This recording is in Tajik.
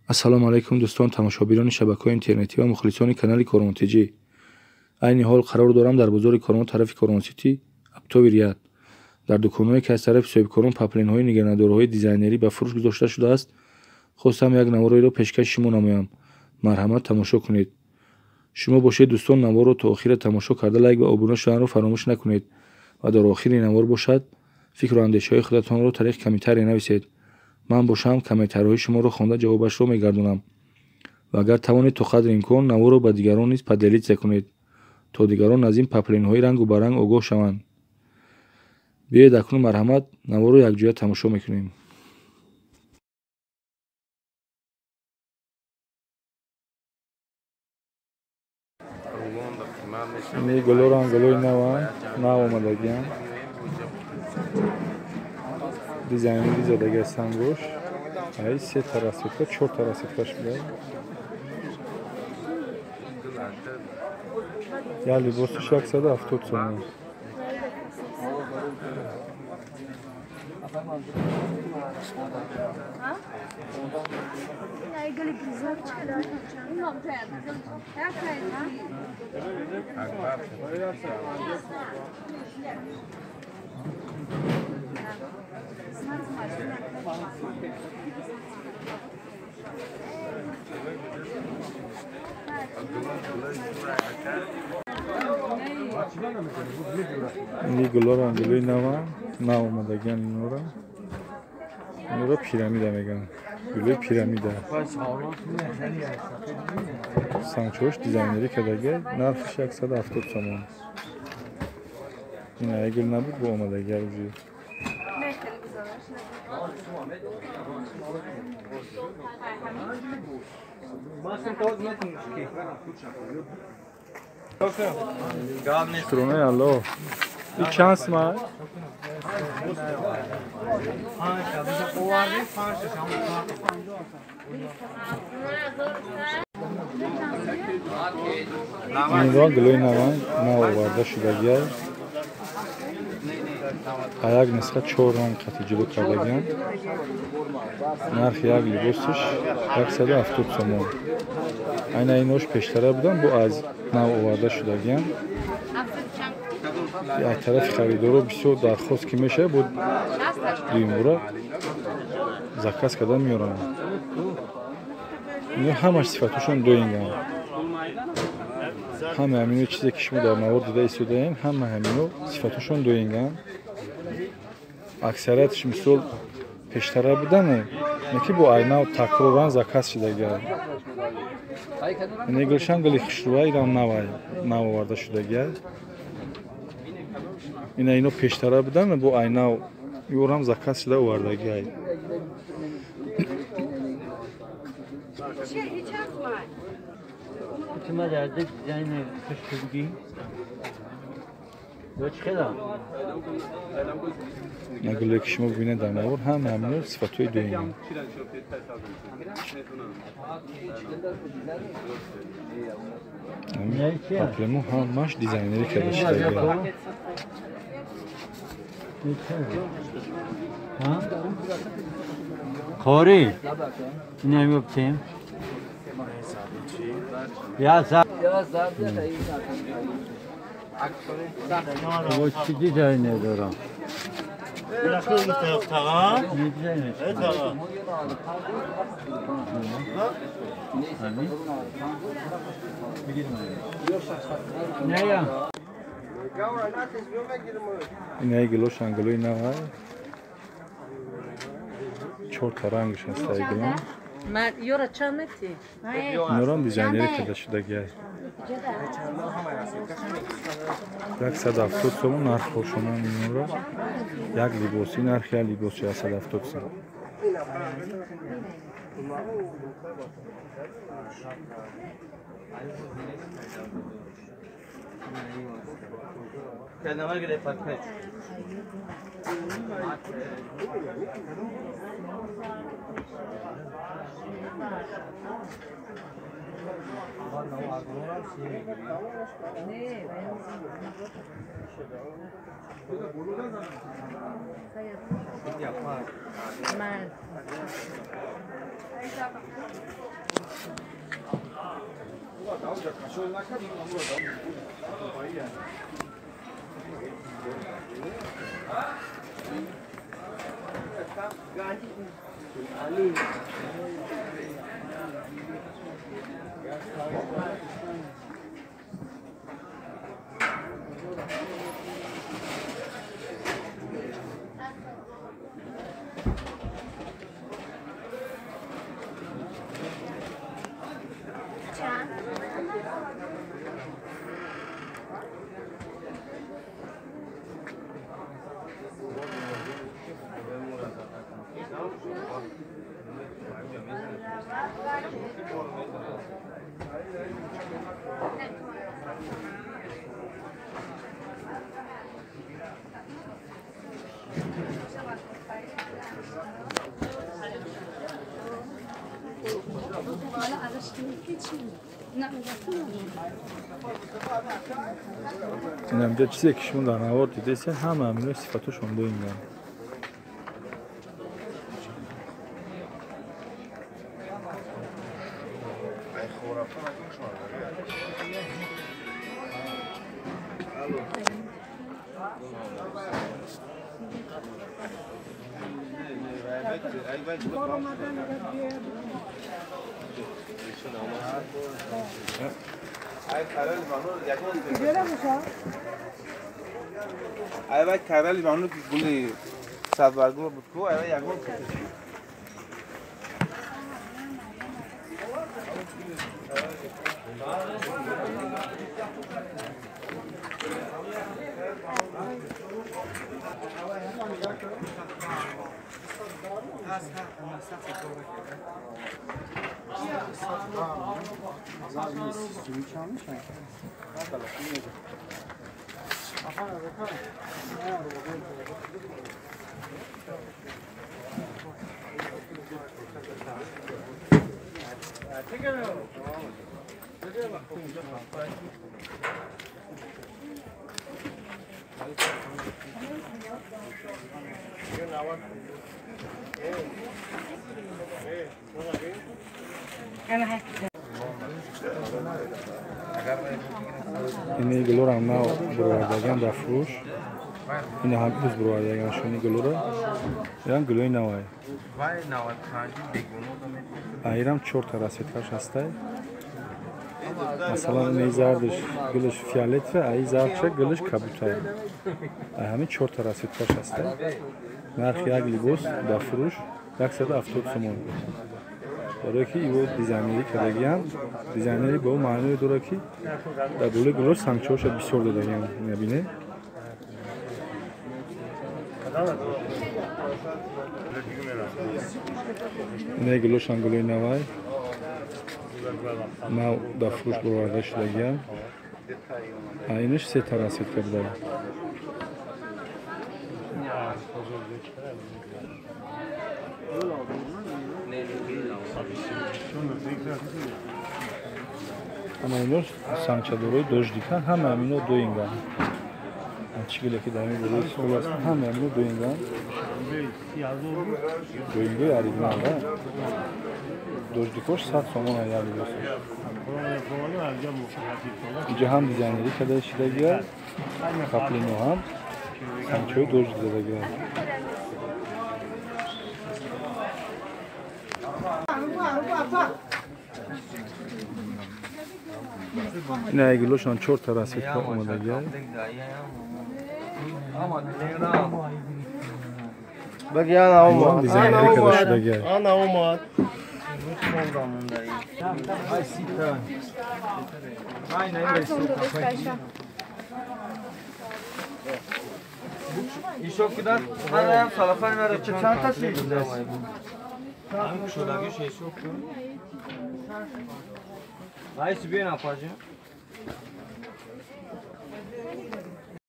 Ассалому алайкум, дӯстон, тамошобинони шабакаҳои интернетӣ ва мухлисони канали Корвон ТЖ. Айни ҳол қарор дорам дар бозори Корвон, тарафи Корвон Сити, Оптовый ряд. Дар дуконҳое, ки аз тарафи соҳибкорон паплинҳои нигаронадорҳои дизайнерӣ ба фурӯш гузошта шудааст, хостам як навореро пешкаши шумо намоям. Марҳамат, тамошо кунед. Шумо бошед, дӯстон, наворро то охира тамошо карда, лайк ва обуна шуданро фаромӯш накунед ва дар охири навор бошад, фикру андешаҳои худатонро тариқи комментария нависед. Ман бошам, комментариҳои шуморо хонда, ҷавобашро мегардонам. Ва агар тавонед, то қадри имкон наворро ба дигарон низ поделиться кунед, то дигарон аз ин паплинҳои рангу баранг огоҳ шаванд. Биёед, акнун, марҳамат, наворро якҷоя тамошо мекунем. Ини гулорам гулои наванд, нав омадагиам. Дизайнери задаги сангош. Ай се та расцветка, чор та расцветкаш буда. Я либосиш 170 сомон. Ини гулорам гулои наванд, нав омадагиан инора. Инора пирамида мегӯянд. Гулои пирамида. Сангчош дизайнерӣ кардагия, нархиш 170 сомон. Ин ай гул набуд, бо омадагия рӯзи. Шукронаи Аллоҳ. И чанд сма? Инро гулои наванд, нав оварда шудагия. А як нисха чор ранг қати ҷудо кардагиам. Нархи як либосиш 170 сомон. Айна инош пештара будан, бо аз нав оварда шудагиам. Аз тарафи харидоро бисёр дархост ки мешавад, бо дуюмбора заказ карда меоранд. Ино ҳамаш сифатошон доинганд. Ҳама ҳамино чизе ки шумо дар навор дида истодаем, ҳама ҳамино сифатошон доинганд. Аксариятш мисол пештара будане, не ки бо айнав такроран заказ шудагиа. Ине гулшан гули хушрӯа, инам нав оварда шудагиа. Ина ино пештара будан, бо айнав ёрам заказ шуда овардагиа. Нагуле ки шумо бибинед дар навор, ҳама ҳамино сифатҳои доимӣ. Паплемо ҳамаш дизайнерӣ карда шудагиа. Қори, инам ёбтем. Чӣ дизайнер дорам? Инаи гулошан гулои навай. Чор та рангаш ҳастаи гулон. Инорам дизайнерӣ карда шудагиа. 170 сомон нархҳошонам инора. Як либоси, нархи як либоси 170 сомон. Инамҷа чизе ки шумо дар навор дидесен, ҳама ҳамино сифатошон доимган. Ай карали ману гули садбаргула буд ку, ай ягон Ини гулорам нав буровардаган дар фурӯш. Ина ҳам имрӯз буровардаган шуни гулора. Ирам гулои навай. Ирам чорта расцветкаш ҳастай. Масалан, ини зардаш гулаш фиолетовый, аи зардча гулаш кабутай. Ҳамин чорта расцветкаш ҳастай. Нархи як либос дар фурӯш 170 сомон. Барое ки иво дизайнерӣ кардагиам, дизайнерӣ ба маъное дорад, ки дар болои гулош сангчаҳоша бисёр додагиам. Мебинед? Инаи гулошам гулои навай, нав дар фурӯш бароварда шудагиам. Инаш сета расцветка буда. Ама ино сангчадорои дождикан, ҳама ҳамино доинган. Чӣ гуле ки дар ин болои стол аст, ҳама ҳамино доинган. Доингои оригинал, да? Дождикош 100 сомон як либосаш. Инҷа ҳам дизайнерӣ карда шидагия, каплино ҳам сангчаҳои дождик задагия. Ина гулошон чорта расцветка омадагия. Дизайнерӣ карда шудагия.